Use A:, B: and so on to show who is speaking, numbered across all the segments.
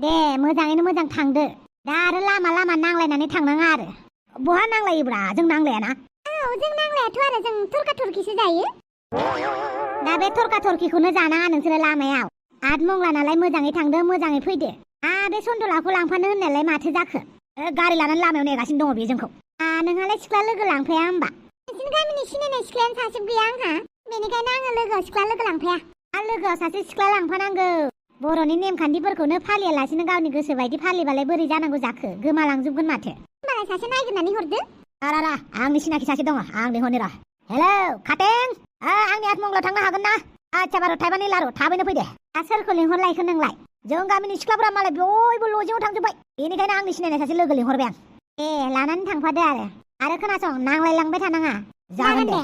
A: दे मोजाङैनो मोजां थांदो दा आरो लामा लामा नांलायनानै थांनाङा आरो बहा नांलायोब्रा जों नांलायाना औ जों नांलायाथ' आरो जों थरखा थरखिसो जायो दा बे थरखा थरखिखौनो जानाङा नोंसोरो लामायाव आद मंग्ला नालाय मोजाङै थांदो मोजाङै फैदो बे सन्दलाखौ लांफानो होननायलाय माथो जाखो गारि लानानै लामायाव नेगासिनो दङ बे जोंखौ नोंहालाय सिख्ला लोगो लांफाया होमबा नोंसिनि गामिनि सिनायनाय सिख्लायानो सासेबो गैया आंहा बेनिखायनो आङो लोगोआव सिख्ला लोगो लांफाया लोगोआव सासे सिख्ला लांफानांगौ बर'नि नेमखान्थिफोरखौनो फालियालासिनो गावनि गोसो बायदि फालिबालाय बोरै जानांगौ जाखो गोमालांजोबगोन माथो होमबालाय सासे नागिरनानै हरदो रा आंनि सिनाखि सासे दङ आं लिंहरनि र' हेलौ खाथें आंनि आठ मंगलाव थांनो हागोन ना आच्छा बार' थाइबानि लारु थाबैनो फैदे सोरखौ लिंहरलायखो नोंलाय जों गामिनि सिख्लाफोरा मालाय बयबो लजिङाव थांजोब्बाय बेनिखायनो आंनि सिनायनाय सासे लोगो लिंहरबाय आं लानानै थांफादो आरो खोनासं नांलायलांबाय थानाङा जागोन दे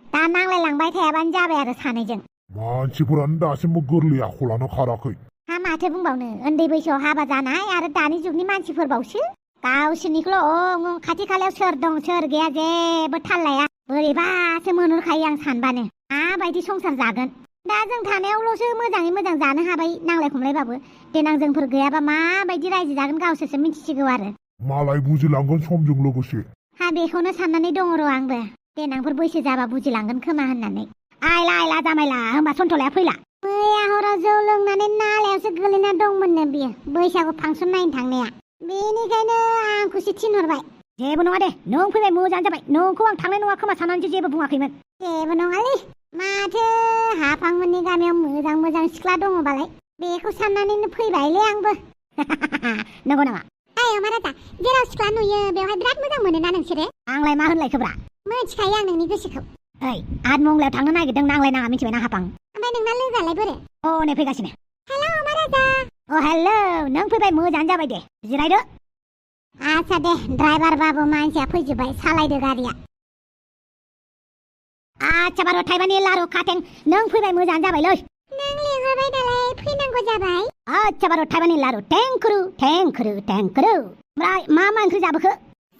A: दा नांलायलांबाय थायाबानो जाबाय आरो सानैजों
B: मानसिफोरानो दासिमबो गोरलै आखलानो खाराखै
A: माथो बुंबावनो उन्दै बैसोआव हाबा जानाय आरो दानि जुगनि मानसिफोरबावसो गावसोरनिखौल' खाथि खालायाव सोर दं सोर गैया जेबो थाल लाया बोरैबासो मोनहरखायो आं सानबानो माबायदि संसार जागोन दा जों थानायावल'सो मोजाङै मोजां जानो हाबाय नांलाय खमलायबाबो देनां जोंफोर गैयाबा माबायदि रायजो जागोन गावसोरसो मिथिसिगौ आरो
B: मालाय बुजिलांगोन समजों लोगोसे
A: बेखौनो साननानै दङ र' आंबो देनांफोर बैसो जाबा बुजिलांगोन खोमा होननानै आयला जामायला होमबा सन्थलाया फैला मैया हराव जौ लोंनानै नालायावसो गोलैना दंमोननो बियो बैसागु फांसन नायनो थांनाया बेनिखायनो आंखौसो थिनहरबाय जेबो नङा दे नों फैबाय मोजां जाबाय नोंखौ आं थांनाय नङा खोमा साननानैसो जेबो बुङाखैमोन जेबो नङालै माथो हाफांमोननि गामियाव मोजां मोजां सिख्ला दङबालाय बेखौ साननानैनो फैबायलै आंबो नंगौ नामा महाराजा जेराव सिख्ला नुयो बेवहाय बिराद मोजां मोनोना नोंसोरो आंलाय मा होनलायखोब्रा मिथिखायो आं नोंनि गोसोखौ आठ मंगलायाव थांनो नागिरदों नांलायनाङा मिथिबायना हाफां ओमफ्राय नोंना लोगोआलाय बोरो नै फैगासिनो हेलौ महाराजा हेलौ नों फैबाय मोजाङानो जाबाय दे जिरायदो आच्छा दे ड्राइभार बाबु मानसिया फैजोब्बाय सालायदो गारिया आच्छा बार' थाइबानि लारु खाथें नों फैबाय मोजाङानो जाबायलै नों लिंहरबाय नालाय फैनांगौ जाबाय आच्छा बार' थाइबानि लारु टेंकुरु ओमफ्राय मा ओंख्रि जाबोखो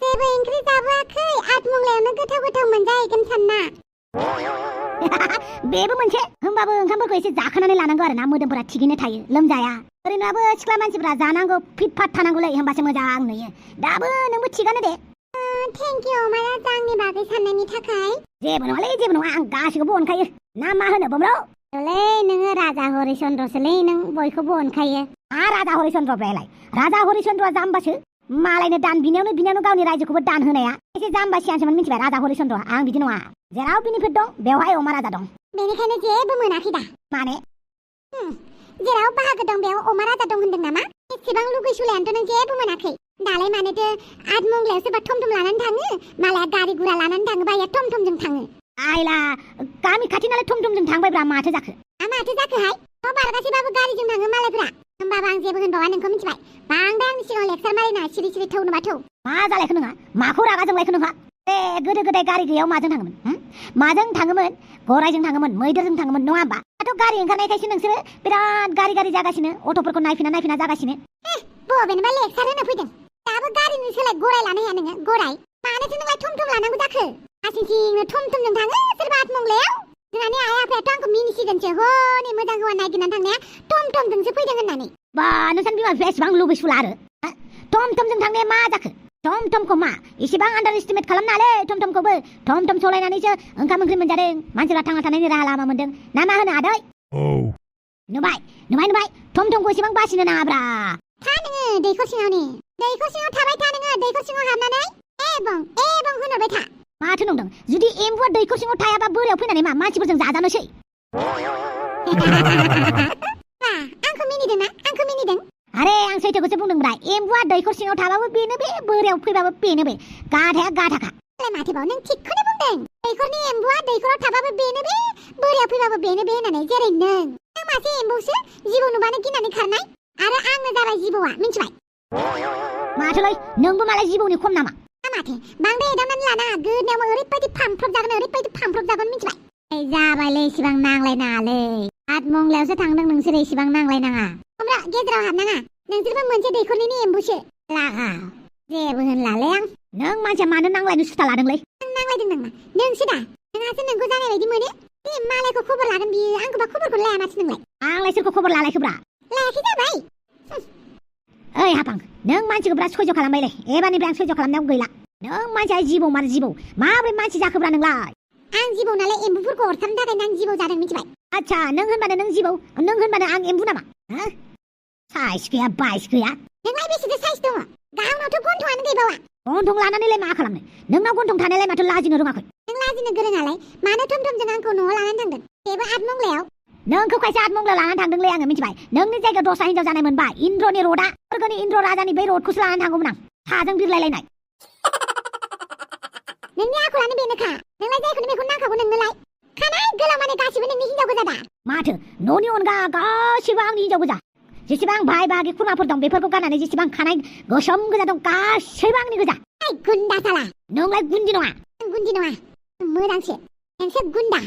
A: जेबो ओंख्रि जाबोआखै आठ मंगलायावनो गोथाव मोनजाहैगोन सानना बेबो मोनसे होमबाबो ओंखामफोरखौ एसे जाखानानै लानांगौ आरो ना मोदोमफोरा थिगैनो थायो लोमजाया ओरैनोबाबो सिख्ला मानसिफोरा जानांगौ फिट फाट थानांगौलै होमबासो मोजां नुयो दाबो नोंबो थिगानो दे थेंक इउ महाराज आंनि बागै साननायनि थाखाय जेबो नङा आं गासैखौबो अनखायो ना मा होनो बमब्रौ नोङो राजा हरिचन्द्रसोलै नों बयखौबो अनखायो राजा हरिचन्द्रलाय राजा हरिचन्द्रआ जाम्बासो मालायनो दान बिनायावनो गावनि रायजोखौबो दान होनाया एसे जाम्बासियानसोमोन मिथिबाय राजा हरिचन्द्र आं बिदि नङा जेराव बिनिफिट दं बेवहाय अमा राजा दं बेनिखायनो जेबो मोनाखै दा माने जेराव बाहागो दं बेयाव अमा राजा दं होनदों नामा एसेबां लुगैसुलायानोथ' नों जेबो मोनाखै दालाय मानोथो आठ मंगलायाव सोरबा थम लानानै थाङो मालाया गारि गुरा लानानै थाङोबा या थमजों थाङो आइला गामि खाथि नालाय थमजों थांबायब्रा माथो जाखो माथो जाखोहाय बारगासेबाबो गारिजों थाङो मालायफ्रा होमबाबो आं जेबो होनबावा नोंखौ मिथिबाय बांद्राय आंनि सिगाङाव लेक्सार मारिना सिरि थौनोबा थौ मा जालायखो नोंहा माखौ रागा जोंलायखो नोंहा गोदो गोदाय गारि गैयाव माजों थाङोमोन गरायजों थाङोमोन मैदेरजों थाङोमोन नङा होमबा दाथ' गारि ओंखारनायखायसो नोंसोरो बिराद गारि जागासिनो अट'फोरखौ नायफिना जागासिनो बबेनोबा लेक्सार होनो फैदों दाबो गारिनि सोलाय गराय लानो हाया नोङो गराय मानोथो नोंलाय थम लानांगौ जाखो आसिंसिंनो थमजों थाङो सोरबा आठ मंगलायाव जोंहानि आइ आफायाथ' आंखौ मिनिसिगोनसो हनै मोजां हौवा नागिरनानै थांनाया थमजोंसो फैदों होननानै बा नोंसानि बिमा बिफाया एसेबां लुबैसुला आरो थमजों थांनाया मा जाखो थमखौ मा एसेबां आन्डार एस्टिमेट खालामनाङालै थमखौबो थम सलायनानैसो ओंखाम ओंख्रि मोनजादों मानसिफ्रा थांना थानायनि राहा लामा मोनदों ना मा होनो आदै नुबाय थमखौ एसेबां बासिनो नाङाब्रा था नोङो दैखर सिङाव थाबाय था नोङो दैखर सिङाव हाबनानै एबं होनहरबाय था माथो नंदों जुदि एम्बुआ दैखर सिङाव थायाबा बोरियाव फैनानै मा मानसिफोरजों जाजानोसै आंखौ मिनिदों आरे आं सैथोखौसो बुंदोंब्रा एम्बुआ दैखर सिङाव थाबाबो बेनो बे बोरियाव फैबाबो बेनो बे गाधाया गाधाखा माथोबाव नों थिगखौनो बुंदों दैखरनि एम्बुआ दैखराव थाबाबो बेनो बे बोरियाव फैबाबो बेनो बे होननानै जेरै नों मासे एम्बुसो जिबौ नुबानो गिनानै खारनाय आरो आंनो जाबाय जिबौआ मिथिबाय माथोलै नोंबो मालाय जिबौनि खम नामा माथो बांद्राय एदावनानै लानाङा गोदनायाव ओरैबायदि फामफ्रब जागोन मिथिबाय जाबायलै इसेबां नांलायनाङालै आठ मंगलायावसो थांदों नोंसोर इसेबां नांलायनाङा ओमफ्राय गेजेराव हाबनाङा नोंसोरबो मोनसे दैखरनिनो एम्बुसो लागा जेबो होनलालै आं नों मानसिया मानो नांलायनो सुथा लादोंलै आं नांलायदों नामा नोंसो दा नोंहासो नोंखौ जानाय बायदि मोनो बे मालायखौ खबर लागोन बियो आंखौबा खबरखौनो लाया माथो नोंलाय आंलाय सोरखौ खबर लालायखोब्रा लायाखै जाबाय मानसिखौ बिराद सयज' खालामबायलै एबारनिफ्राय आं सयज' खालामनायाव गैला नों मानसिया जिबौ मार जिबौ माबोरै मानसि जाखोब्रा नोंलाय आं जिबौ नालाय एम्बुफोरखौ अरथारनो थाखाय आं जिबौ जादों मिथिबाय आच्छा नों होनबानो नों जिबौ नों होनबानो आं एम्बु नामा साइस गैया बाइस गैया नोंलाय बेसेथो साइस दङ गावनावथ' गन्थंआनो गैबावा गन्थं लानानैलाय मा खालामनो नोंनाव गन्थं थानायलाय माथो लाजिनो रोङाखै नों लाजिनो गोरोङालाय मानो थमथमजों आंखौ न'आव लानानै थांदों बेबो आतमंग्लायाव नोंखौ खायसे आतमंग्ला लानानै थांदोंलै आङो मिथिबाय नोंनि जायगायाव दस्रा हिनजाव जानाय मोनबा इन्द्रनि रडा सोरगोनि इन्द्र राजानि बै रडखौसो लानानै थांगौमोन आं साजों बिरलायलायनाय नोंनि आखलानो बेनोखा नोंलाय जायखौनो मेगन नांखागौ नोंनोलाय खानाय गोलाव माने गासिबो नोंनि हिनजाव गोजा दा माथो न'नि अनगा गासिबो आंनि हिनजाव गोजा जेसेबां भाइ बाहागि खुरमाफोर दं बेफोरखौ गारनानै जेसेबां खानाय गोसोम गोजा दं गासैबो आंनि गोजा गुन्दा साला नोंलाय गुन्दि नङा गुन्दि नङा मोजांसो नोंसो गुन्दा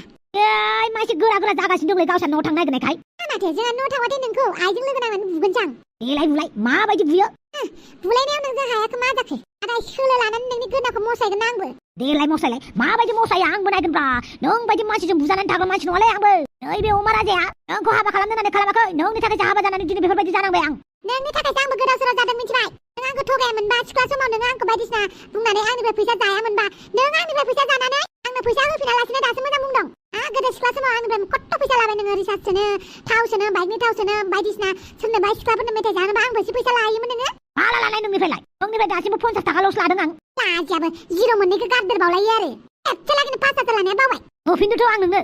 A: मानसि गोरा गोरा जागासिनो दंलै गावसा न'आव थांनो नागिरनायखाय माथो जोंहा न'आव थांबाथाय नोंखौ आइजों लोगो नांनानै बुगोनसो आं देलाय बुलाय माबायदि बुयो बुलायनायाव नोंजों हायाखै मा जाखो नाथाय सोलो लानानै नोंनि गोदोनाखौ मसायगोन आंबो देलाय मसायलाय माबायदि मसायो आंबो नायगोनब्रा नों बायदि मानसिजों बुजानानै थाग्रा मानसि नङालै आंबो नैबे अमा राजाया नोंखौ हाबा खालामनो होननानै खालामाखै नोंनि थाखायसो हाबा जानानै दिनै बेफोरबायदि जानांबाय आं नोंनि थाखायसो आंबो गोदाव सोराव जादों मिथिबाय नों आंखौ थगायामोनबा सिख्ला समाव नों आंखौ बायदिसिना बुंनानै आंनिफ्राय फैसा जायामोनबा नों आंनिफ्राय फैसा जानानै आंनो फैसा होफिनालासिनो दासो मोजां बुंदों गोदो सिख्ला समाव आंनिफ्राय खट्ट' फैसा लाबाय नोङो रिसार्ज सोनो थाव सोनो बाइकनि थाव सोनो बायदिसिना सोरनोबा सिख्लाफोरनो मेथाइ जानोबा आंबोसो फैसा लायोमोन नोङो माला लानाय नोंनिफ्राय दासिमबो 50 थाखाल'सो लादों आं लाजियाबो जिर' मोननैखौ गारदेरबावलायो आरो एसे लागैनो 5 थाखा लानाया बावबाय होफिनदोथ' आं नोंनो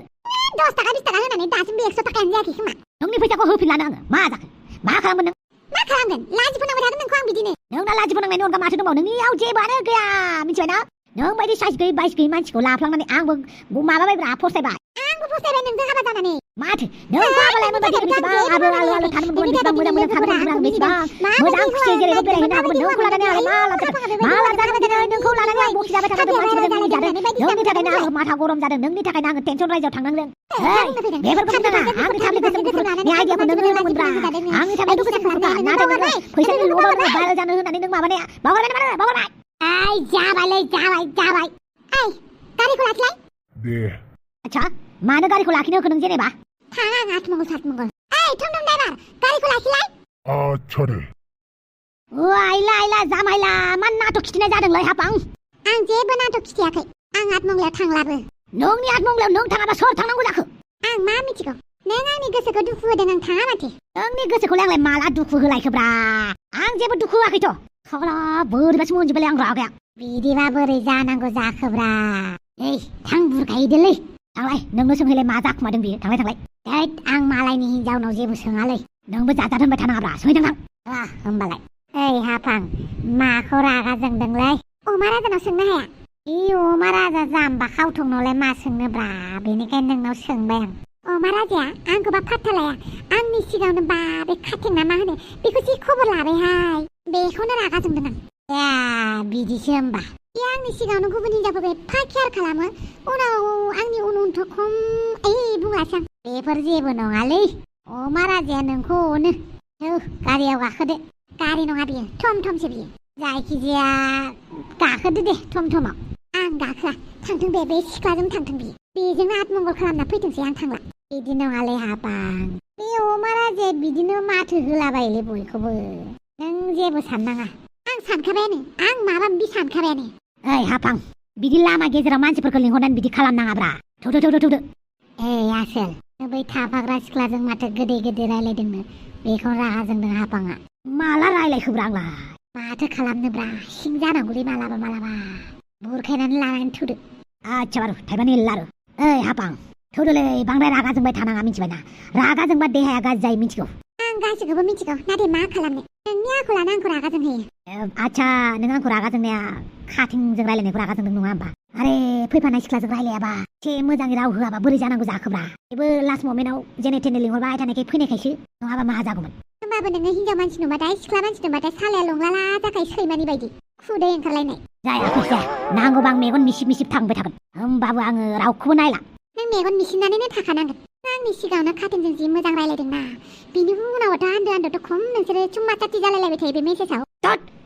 A: 10 थाखा 20 थाखा होनानै दासिमबो 100 थाखायानो जायाखै खोमा नोंनि फैसाखौ होफिनलानो आङो मा जाखो मा खालामगोन नों मा खालामगोन लाजि फोनांबाय थागोन नोंखौ आं बिदिनो नोंना लाजि फोनांनायनि अनगा माथो दंबावो नोंनियाव जेबोआनो गैया मिथिबायना नों बायदि साइस गैयै बाइस गैयै मानसिखौ लाफ्लांनानै आंबो माबाबायब्रा फसायबाय आंबो फसायबाय नोंजों हाबा जानानै माथो नोंखौ हाबा लायमोन बायदि बेसेबां आलो आलो थानो मोनगौमोन बेसेबां मोजां मोजां थानो मोनगौमोन बेसेबां मोजां खुसि जेरैबो बेरायहैनो हागौमोन नोंखौ लानानै आंलाय मा लाजानो दिनै नोंखौ लानानै आं बखि जाबाय थादों मानसिफोरजों मिनिजादों नोंनि थाखायनो आङो माथा गरम जादों नोंनि थाखायनो आङो टेनसन रायजोआव थांनांदों बेफोरखौ बुंनाङा आंनि थाबलि गोसो गुफुरनि आइडियाखौ नोंनो होनांगोनब्रा आंनि थाबलि गोसो गुफुरखा नाथाय नोङो फैसानि लबावनो भाइरेल जानो होनानै नों माबानाया बावगारबाय ओइ जाबायलै जाबाय ओइ गारिखौ लाखिलाय दे आच्छा मानो गारिखौ लाखिनो होखो नों जेनेबा थाङा आं आतमंगल ओइ थमथम ड्राइभार गारिखौ लाखिलाय
B: आच्छा दे
A: आइला जामाइला मा नाटक खिथिनाय जादोंलै हापां आं जेबो नाटक खिथियाखै आं आतमंगलायाव थांलाबो नोंनि आतमंगलायाव नों थाङाबा सोर थांनांगौ जाखो आं मा मिथिगौ नों आंनि गोसोखौ दुखु होदों आं थाङा माथो नोंनि गोसोखौलाय आंलाय माला दुखु होलायखोब्रा आं जेबो दुखु होआखैथ' सगला बोरैबासो मोनजोबबायलै आं रागाया बिदिबा बोरै जानांगौ जाखोब्रा ओइ थां बुरखायदोलै थांलाय नोंनो सोंहैलाय मा जाखुमादों बियो थांलाय हैद आं मालायनि हिनजावनाव जेबो सोङालै नोंबो जाजाद होनबाय थानाङाब्रा सोंहैदों थां होमबालाय ओइ हाफां माखौ रागा जोंदोंलै अमा राजानाव सोंनो हाया इ अमा राजा जाम्बा खावथंनावलाय मा सोंनोब्रा बेनिखायनो नोंनाव सोंबाय आं अमा राजाया आंखौबा फात्ता लाया आंनि सिगाङावनो बा बे खाथेंना मा होनो बेखौ जि खबर लाबायहाय बेखौनो रागा जोंदों आं ए बिदिसो होमबा बे आंनि सिगाङावनो गुबुन हिनजावफोरखौ एफा केयार खालामो उनाव आंनि उन खम बुङासै आं बेफोर जेबो नङालै अमा राजाया नोंखौ अनो गारियाव गाखोदो गारि नङा बियो थमथमसो बियो जायखिजाया गाखोदो दे थमथमाव आं गाखोआ थांथों बे सिख्लाजों थांथों बियो बेजोंनो आतमंगल खालामना फैथोंसै आं थांला बिदि नङालै हाबां बे अमा राजाया बिदिनो माथो होलाबायोलै बयखौबो नों जेबो साननाङा आं सानखाबायानो आं माबा माबि सानखाबायानो ओइ हाफां बिदि लामा गेजेराव मानसिफोरखौ लिंहरनानै बिदि खालामनाङाब्रा थौदो ए आसोल बै थाफाग्रा सिख्लाजों माथो गोदै रायलायदोंनो बेखौ रागा जोंदों हाफाङा माला रायलायखोब्रा आंलाय माथो खालामनोब्रा सिं जानांगौलै मालाबा बुरखायनानै लानानै थौदो आच्छा बारु थाइबानि लारु ओइ हाफां थौदोलै बांद्राय रागा जोंबाय थानाङा मिथिबायना रागा जोंबा देहाया गाज्रि जायो मिथिगौ आं गासिखौबो मिथिगौ नाथाय मा खालामनो नोंनि आखलानो आंखौ रागा जोंहोयो आच्छा नों आंखौ रागा जोंनाया खाथिंजों रायलायनायखौ रागा जोंदों नङा होमबा आरे फैफानाय सिख्लाजों रायलायाबा एसे मोजाङै राव होआबा बोरै जानांगौ जाखोब्रा बेबो लास्ट ममेन्टआव जेने थेने लिंहरबाय थानायखाय फैनायखायसो नङाबा मा जागौमोन होमबाबो नोङो हिनजाव मानसि नुबाथाय सिख्ला मानसि नुबाथाय सालाया लंलाला जाखायो सैमानि बायदि खुदै ओंखारलायनाय जाया नांगौबा आं मेगन मिसिब थांबाय थागोन होमबाबो आङो रावखौबो नायला नों मेगन मिसिबनानैनो थाखानांगोन आंनि सिगाङावनो खाथिंजों जि मोजां रायलायदोंना बिनि उनावथ' आन्दोथ' खम नोंसोरो चुम्मा चाटि जालायलायबाय थायो बे मेसेजाव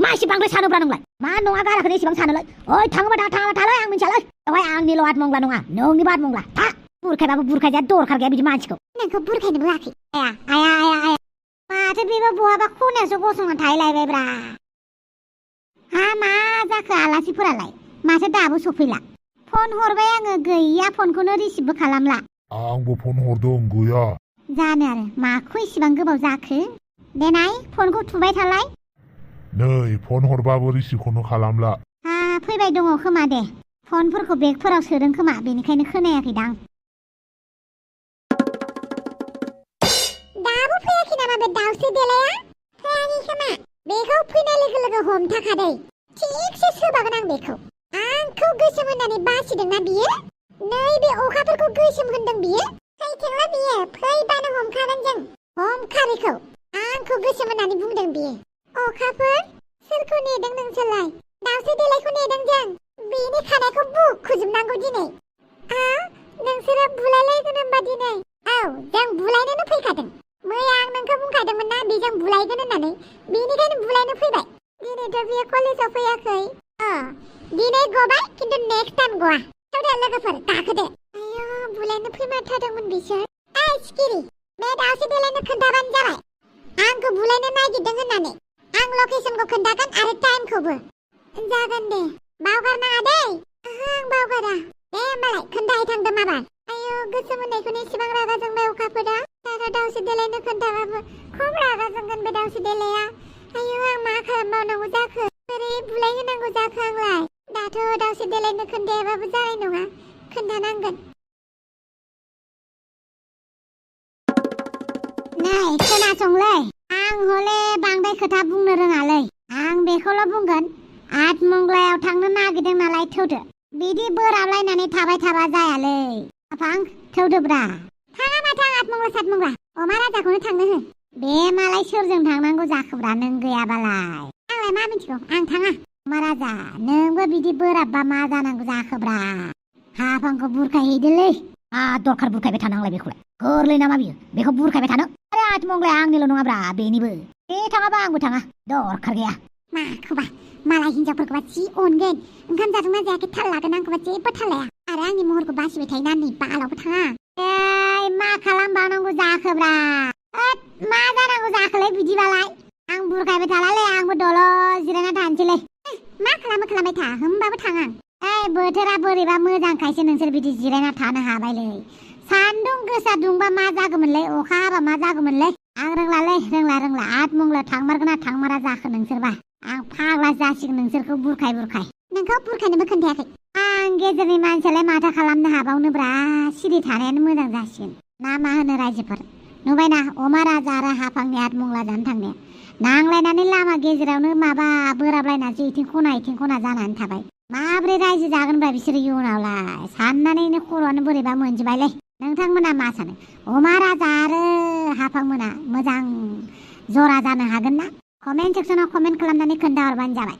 A: मा एसे बांद्राय सानोब्रा नोंलाय मा नङा गाराखौनो एसेबां सानोलै ओइ थाङोबा थालाय आं मिथियालै बेवहाय आंनिल' आतमंगला नङा नोंनिबो आतमंगला था बुरखायबाबो बुरखायजाया दरखार गैया बिदि मानसिखौ नोंखौ बुरखायनोबो होआखै आया माथो बेबो बहाबा खनायावसो गसंना थाहैलायबायब्रा जाखो आलासिफोरालाय माथो दाबो सफैला फन हरबाय आङो गैया फनखौनो रिसिभबो खालामला
B: आंबो फन हरदों गैया
A: जानो आरो माखौ इसिबां गोबाव जाखो देनाय फनखौ थुबाय थालाय
B: नै फन हरबाबो रिसिभखौनो खालामला
A: फैबाय दङ खोमा दे फनफोरखौ बेगफोराव सोदों खोमा बेनिखायनो खोनायाखैदां दाबो फैयाखै नामा बे दाउस्रि देलाया फैयाखै खोमा बेखौ फैनाय लोगो लोगो हमथाखादै थिगसे सोबागोन आं बेखौ आंखौ गोसोम होननानै बासिदोंना बियो नैबे अखाफोरखौ गोसोम होनदों बियो फैथोंला बियो फैबानो हमखागोन जों हमखारिखौ आंखौ गोसोम होननानै बुंदों बियो अखाफोर सोरखौ नेदों नोंसोरलाय दाउस्रि देलायखौ नेदों जों बेनि खानायखौ बुखुजोबनांगौ दिनै नोंसोरो बुलायलायगोन होनबा दिनै औ जों बुलायनोनो फैखादों मैया आं नोंखौ बुंखादोंमोन ना बेजों बुलायगोन होननानै बेनिखायनो बुलायनो फैबाय दिनैथ' बियो कलेजाव फैयाखै दिनै गबाय खिन्थु नेक्स्ट टाइम गवा थौदो लोगोफोर गाखोदो आयौ बुलायनो फैमारथारदोंमोन बिसोर सिखिरि बे दाउस्रि देलायनो खोन्थाबानो जाबाय आंखौ बुलायनो नागिरदों होननानै आं लकेसनखौ खोन्थागोन आरो टाइमखौबो जागोन दे बावगारनाङा दै आं बावगारा दे होमबालाय खोन्थाहैथांदो माबार आयौ गोसोम होननायखौनो एसेबां रागा जोंबाय अखाफोरा दाथ' दाउस्रि देलायनो खोन्थाबाबो खम रागा जोंगोन बे दाउस्रि देलाया आयौ आं मा खालामबावनांगौ जाखो बोरै बुलाय होनांगौ जाखो आंलाय दाथ' दाउस्रि देलायनो खोन्थायाबाबो जानाय नङा खोन्थानांगोन नै खोनासंलै आं हले बांद्राय खोथा बुंनो रोङालै आं बेखौल' बुंगोन आथ मंग्लायाव थांनो नागिरदों नालाय थौदो बिदि बोराबलायनानै थाबाय थाबा जायालै आफां थौदोब्रा थाङा माथो आं आथ मंग्ला सात मंग्ला अमा राजाखौनो थांनो हो बे मालाय सोरजों थांनांगौ जाखोब्रा नों गैयाबालाय आंलाय मा मिथिगौ आं थाङा अमा राजा नोंबो बिदि बोराबबा मा जानांगौ जाखोब्रा हाफांखौ बुरखायहैदोलै दरखार बुरखायबाय थानांलाय बेखौलाय गोरलै नामा बियो बेखौ बुरखायबाय थानो आरे आथ मंग्लाया आंनिल' नङाब्रा बेनिबो बे थाङाबा आंबो थाङा दरखार गैया माखौबा मालाय हिनजावफोरखौबा जि अनगोन ओंखाम जादोंना जायाखै थाल लागोन आंखौबा जेबो थाल लाया आरो आंनि महरखौ बासिबाय थायोना नै बालावबो थाङा मा खालामबावनांगौ जाखोब्रा मा जानांगौ जाखोलै बिदिबालाय आं बुरखायबाय थालालै आंबो दल' जिरायना थानोसैलै मा खालामबाय था होमबाबो थाङा बोथोरा बोरैबा मोजांखायसो नोंसोर बिदि जिरायना थानो हाबायलै सान्दुं गोसा दुंबा मा जागौमोनलै अखा हाबा मा जागौमोनलै आं रोंला आथ मंग्ला थांमारगोना थांमारा जाखो नोंसोरबा आं फाग्ला जासिगोन नोंसोरखौ बुरखाय नोंखौ बुरखायनोबो खोन्थायाखै आं गेजेरनि मानसियालाय माथो खालामनो हाबावनोब्रा सिरि थानायानो मोजां जासिगोन ना मा होनो रायजोफोर नुबायना अमा राजा आरो हाफांनि आथ मंग्ला जानो थांनाया नांलायनानै लामा गेजेरावनो माबा बोराबलायनानैसो इथिं खना जानानै थाबाय माब्रै रायजो जागोनब्रा बिसोर इयुनावलाय साननानैनो खर'आनो बोरैबा मोनजोबबायलै नोंथांमोना मा सानो अमा राजा आरो हाफांमोना मोजां जरा जानो हागोन ना कमेन्ट सेक्सनाव कमेन्ट खालामनानै खोन्थाहरबानो जाबाय